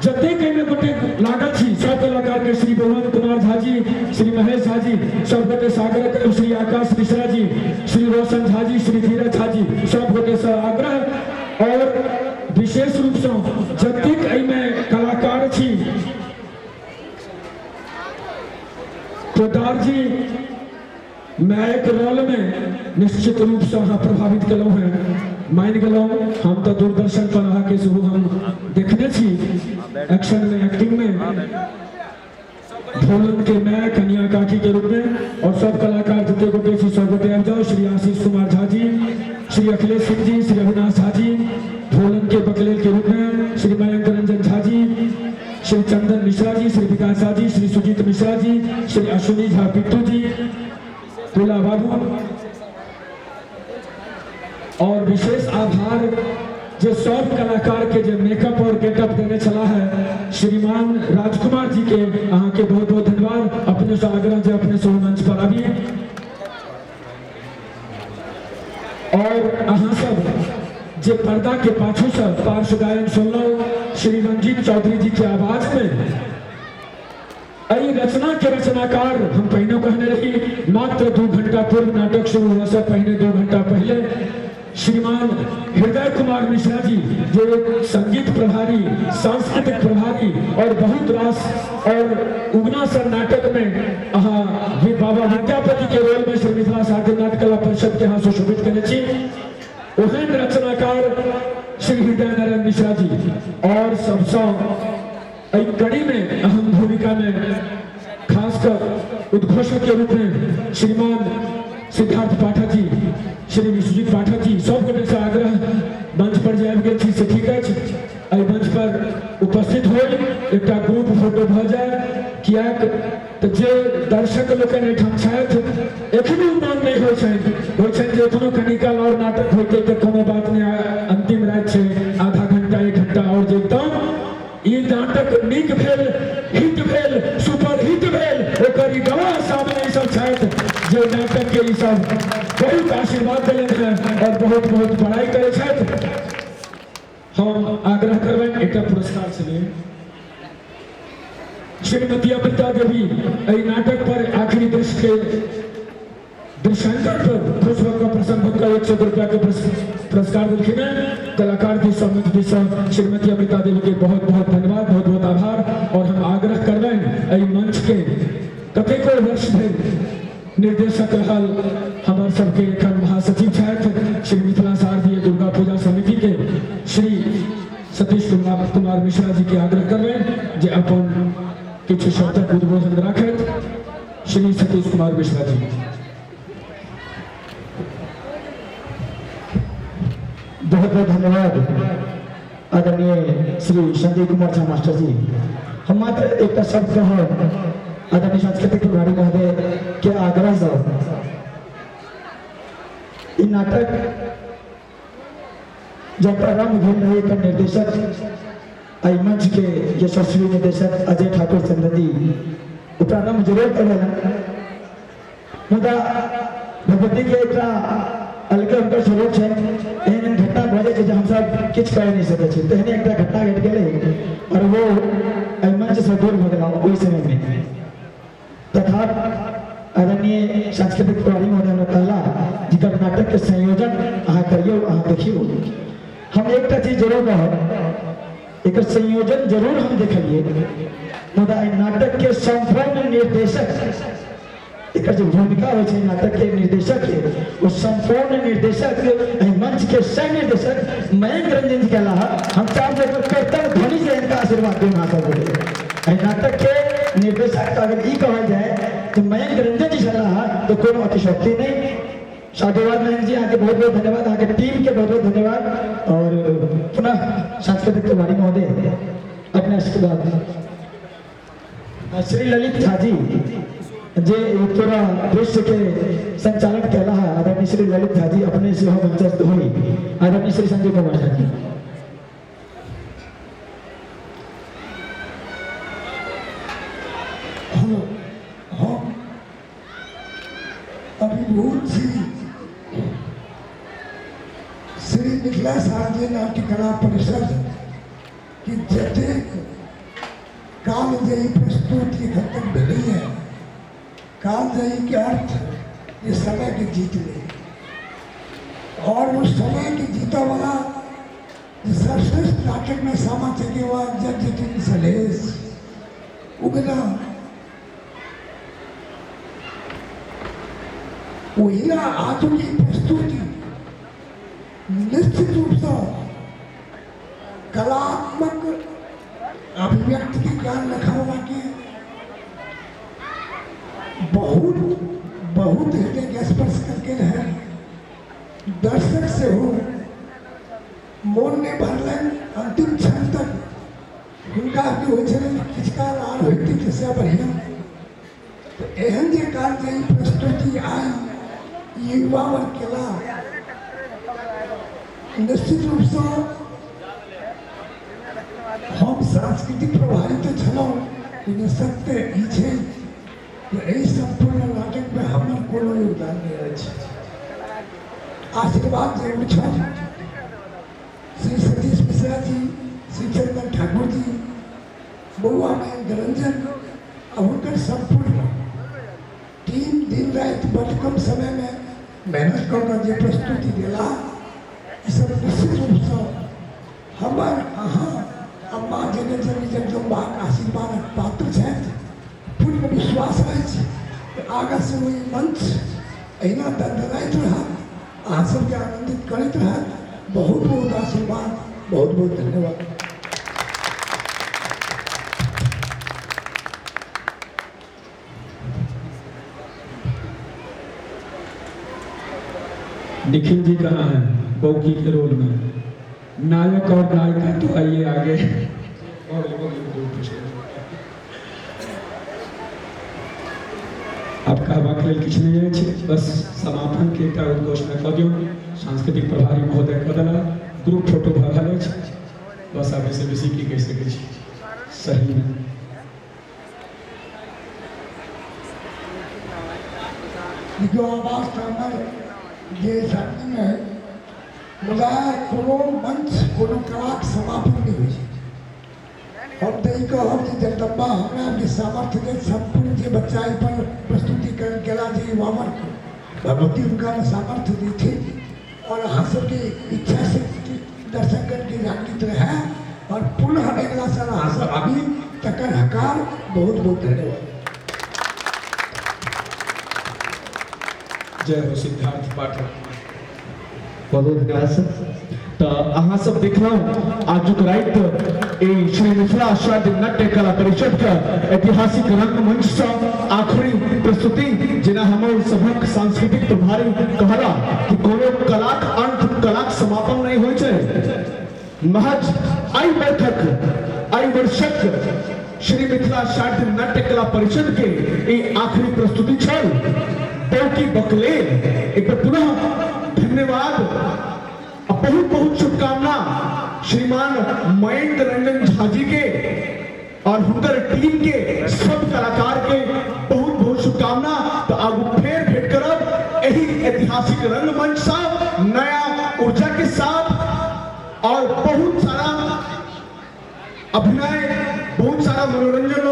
जतेक एहिमे गोटे लागल छी सब कलाकार के श्री बलवंत कुमार झा जी, श्री महेश झा जी, सब गोटे सागर करब, श्री आकाश मिश्रा जी, श्री रोशन झा जी, श्री धीरज झा जी, सब गोटे से आग्रह। और विशेष रूप से जतेक एहिमे कलाकार छी, पोदार जी मायक रोल में निश्चित रूप से अहाँ प्रभावित केलहुँ हैं, मानि गेलहुँ। हम तऽ दूरदर्शन पर अहाँके सेहो हम देखने छी एक्शन में, एक्टिंग में, भोलन के my कनिया काकी के रूप में। और सब कलाकार जते गोटे छी सब गोटे आबि जाउ। श्री आशीष कुमार झा जी, श्री अखिलेश सिंह जी, श्री अविनाश झा जी भोलन के बकलेल के रूप में, श्री मयंक रंजन झा जी, श्री चंदन मिश्रा जी, श्री विकास झा जी, श्री सुजीत मिश्रा जी, श्री अश्विनी झा पिट्टू जी, तुला बाबू। और विशेष आभार जे सब कलाकार के जे मेकअप और गेटअप देने छला है श्रीमान राजकुमार जी के, अहाँ के बहुत बहुत धन्यवाद। अपने से आग्रह जे अपने से मंच पर आबी। और अहाँ सब जे पर्दा के पाछू से पार्श्व गायन सुनलहुँ श्री रंजीत चौधरी जी के आवाज में, एहि रचना के रचनाकार हम पहिने कहने रही, मात्र 2 घंटा पूर्व नाटक शुरू हुआ से पहिने 2 घंटा पहले श्रीमान हृदय कुमार मिश्रा जी जे संगीत प्रभारी, सांस्कृतिक प्रभारी और बहुत रास और उगना सर नाटक में अहाँ बाबा विद्यापति के रोल में श्री मिथिला साहित्य नाट्य कला परिषद के अहाँ सुशोभित करने छी, ओहन रचनाकार श्री हृदय नारायण मिश्रा जी। और सबसे एहि कड़ी में अहम भूमिका में खासकर उद्घोषक के रूप में श्रीमान सिद्धार्थ पाठक जी, श्री विश्वजीत पाठक जी, सब गोटे से आग्रह मंच पर जे आबि गेल छी से ठीक अछि, एहि मंच पर उपस्थित हो, एकटा ग्रुप फोटो भऽ जाय, किएक तऽ जे दर्शक लोकनि एहिठाम छथि एखनो मन नहि होइ छनि, होइ छनि जे एखनो कनी काल आओर नाटक होइतै तऽ कोनो बात नहि, अंतिम राति छै, आधा घंटा 1 घंटा आओर जैतहुँ। ई नाटक नीक भेल, हिट भेल, सुपर हिट भेल, ओकर ई गवाह सामने ई सब छथि जे नाटक के ई सब बहुत आशीर्वाद देलनि हेँ और बहुत बहुत बड़ाई करै छथि। हम आग्रह करबनि, एकटा पुरस्कार छलै श्रीमती अमृता देवी एहि नाटक पर आखिरी दृश्य के दृश्यांकन पर खुश होकर प्रसन्न होकर 100 रुपया के पुरस्कार दिलखिन हैं। कलाकार की सम्मति से श्रीमती अमृता देवी के बहुत बहुत धन्यवाद, बहुत बहुत आभार। और हम आग्रह कर रहे हैं एहि मंच के कतेको वर्ष धरि निर्देशक रहल हमार सबके एखन महासचिव छथि श्री मिथिला शारदीय दुर्गा पूजा समिति के श्री सतीश कुमार मिश्रा जी के आग्रह कर रहे हैं जे अपन किछु शब्दक उद्बोधन राखैत। श्री सतीश कुमार मिश्रा जी। बहुत बहुत धन्यवाद आदरणीय श्री संजय कुमार झा मास्टर जी। हम मात्र एक शब्द कहब आदरणीय सांस्कृतिक प्रभारी महोदय के आग्रह से, ई नाटक जब प्रारंभ भेल रहे एकर निर्देशक एहि मंच के यशस्वी निर्देशक अजय ठाकुर चंद्र जी ओ प्रारंभ जरूर करेलन, मुदा भगवती के एकटा अलगे हुनकर स्वरूप छनि, एहन एहन घटना भऽ जाइ छै जे हमसब किछु करि नहि सकै छी। तेहने एकटा घटना घटि गेलै और वो एहि मंचसँ दूर भऽ गेला ओहि समयमे। तथा आदरणीय सांस्कृतिक प्रभारी महोदय हमरा कहला जिकर नाटक के संयोजन अहाँ करियौ, अहाँ देखियौ। हम एकटा चीज जरूर कहब, एकर संयोजन जरूर हम देखलिए, मुदा एहि नाटक के संपूर्ण निर्देशक, एकर जे भूमिका होइ छै नाटक के निर्देशक के, ओ संपूर्ण निर्देशक एहि मंच के सह निर्देशक मयंक रंजन जी कहला। हम चाहब जे एकर कर्तव्य ध्वनि से इनका आशीर्वाद दें अहाँ सब गोटे। एहि नाटक के निर्देशक अगर ई कहल जाए कि मयंक रंजन जी छलाह तो कोनो अतिशयोक्ति नहीं। साधुवाद मयंक जी, अहाँके बहुत बहुत धन्यवाद, अहाँके टीम के बहुत बहुत धन्यवाद। और पुनः सांस्कृतिक प्रभारी महोदय अपने आशीर्वाद। श्री ललित झा जी जे पूरा दृश्य के संचालन कैला है, आदरणीय श्री ललित झा जी अपने सेहो मंचस्थ हुई। आदरणीय श्री संजय कुमार झा जी। हम अभिभूत छी श्री मिथिला शारदीय नाट्य कला परिषद कि जतेक कालजयी प्रस्तुति एखन तक भेलैए। कालजयीके अर्थ जे समयके जीत ले, आओर ओ समयके जीतऽवला जे सर्वश्रेष्ठ नाटकमे सामा चकेवा, जट जटिन, सलहेस, उगना, ओहिना आजुक ई प्रस्तुति निश्चित रूपसँ कलात्मक अभिव्यक्तिके ज्ञान रखऽवलाके बहुत बहुत हृदयके स्पर्श करके रहै। दर्शक सेहो मोन नहि भरलनि अन्तिम क्षण तक। हुनका की होइ छलनि किछु काल आर होइतै तऽ सएह बढ़िआँ। तऽ एहन जे काज जे ई प्रस्तुति आइ युवा वर्ग केला, निश्चित रूपसँ हम सांस्कृतिक प्रभारी तऽ छलहुँ, लेकिन सत्य ई छै जे एहि सम्पूर्ण नाटकमे हमर कोनो योगदान नहि अछि। आशीर्वाद जरूर छल श्री सतीश मिश्रा जी, श्री चंदन ठाकुर जी, बउआ मयंक रंजन आ हुनकर सम्पूर्ण टीम दिन राति बड्ड कम समयमे मेहनत कऽ कऽ जे प्रस्तुति देलाह, ईसभ निश्चित रूपसँ हमर अहाँ आ माँ जगत जननी जगदम्बाक आशीर्वादक पात्र छथि। पूर्ण विश्वास अछि जे आगाँ सेहो ई मंच एहिना दनदनाइत रहत, अहाँ सबके आनन्दित करैत रहत। बहुत बहुत आशीर्वाद, बहुत बहुत धन्यवाद। निखिल जी कहाँ हैं बौकी के रोल में? नायक और नायिका तो आइए आगे। आब कहबाक लेल किछु नहि अछि, बस समापन के एकटा उद्घोषणा कऽ दियौ। सांस्कृतिक प्रभारी महोदय कऽ देला, ग्रुप फोटो भऽ रहल अछि, बस आब एहिसँ बेसी की कहि सकै छी। सहीमे देखियौ, आवाज तऽ हमर जे सामनेमे है, मुदा कोनो मंच कोनो कलाक समापन नहि होइ छै। हम तऽ ई कहब जे जगदम्बा हमरा जे सामर्थ्य देत, सम्पूर्ण जे बच्चा एहिपर प्रस्तुतिकरण केला, जे युवा वर्ग, भगवती हुनकामे सामर्थ्य देथिन आओर अहाँ सबके इच्छा शक्ति दर्शकगणके जागृत रहए आओर पुनः अगिला साल अहाँ सब आबी तकर हकार। बहुत बहुत धन्यवाद। जय हो सिद्धार्थ पाठक। बहुत बहुत धन्यवाद सर। तऽ अहाँ सब देखलहुँ आजुक राति एहि श्री मिथिला शाद नाट्य कला परिषद के ऐतिहासिक रंगमंच सँ आखिरी प्रस्तुति। जेना हमर सभक सांस्कृतिक प्रभारी कहला कि कोनो कलाक अंत कलाक समापन नहि होइ छै। महज एहि बरखक एहि वर्षक श्री मिथिला शाद नाट्य कला परिषद के ई आखिरी प्रस्तुति छल बौकी बकलेल। एक बेर पुनः धन्यवाद आ बहुत बहुत शुभकामना श्रीमान मयंक रंजन झा जी के और हुनकर टीम के सब कलाकार के बहुत बहुत शुभकामना। तो आगू फेर भेंट करब एही ऐतिहासिक रंगमंच सा नया ऊर्जा के साथ और बहुत सारा अभिनय, बहुत सारा मनोरंजन।